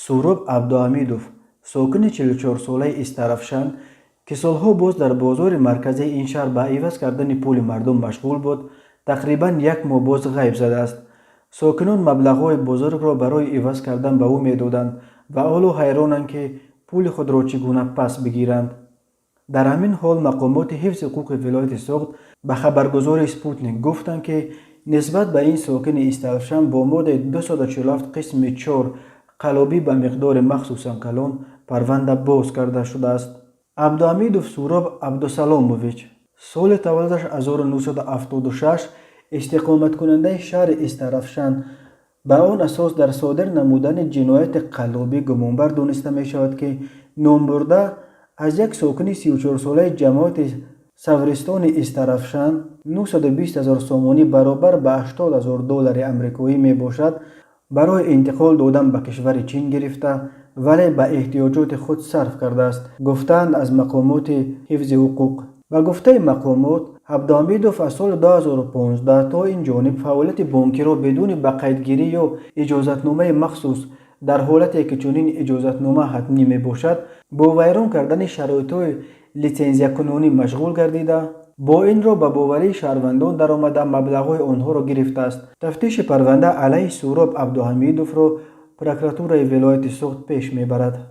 Суроб Абдуҳамидов, сокини 44-солаи Истаравшан, ки солҳо боз дар бозори марказии ин шаҳр ба иваз кардани пули мардум машғул буд, тақрибан як моҳ боз ғайб задааст. Сокинон маблағҳои бузургро барои иваз кардан ба ӯ медоданд ва ҳоло ҳайронанд, ки пули худро чӣ гуна пас бигиранд. Дар ҳамин ҳол мақомоти ҳифзи ҳуқуқи вилояти Суғд ба хабаргузори «Спутник» гуфтанд, ки нисбат ба ин сокини Истаравшан бо моддаи 247 қисми 4, қаллобӣ ба миқдори махсусан калон, парванда боз карда шудааст. Абдуҳамидов Суроб Абдусаломович, соли таваллудаш 1976, истиқоматкунандаи шаҳри Истаравшан, ба он асос дар содир намудани ҷинояти қаллобӣ гумонбар дониста мешавад, ки номбурда аз як сокини 34-солаи ҷамоати Савристони Истаравшан 920 ҳазор сомонӣ, баробар ба 80 ҳазор доллари амрикоӣ мебошад, барои интиқол додан ба кишвари Чин гирифта, вале ба эҳтиёҷоти худ сарф кардааст, гуфтаанд аз мақомоти ҳифзи ҳуқуқ. Ба гуфтаи мақомот, Абдуҳамидов аз соли 2015 то ин ҷониб фаъолияти бонкиро бидуни ба қайдгирӣ ё иҷозатномаи махсус, дар ҳолате ки чунин иҷозатнома ҳатмӣ мебошад, бо вайрон кардани шароитҳои литсензиякунонӣ машғул гардида, бо ин роҳ ба боварии шаҳрвандон даромада, маблағҳои онҳоро гирифтааст. Тафтиши парванда алайҳи Суроб Абдуҳамидовро прокуратураи вилояти Суғд пеш мебарад.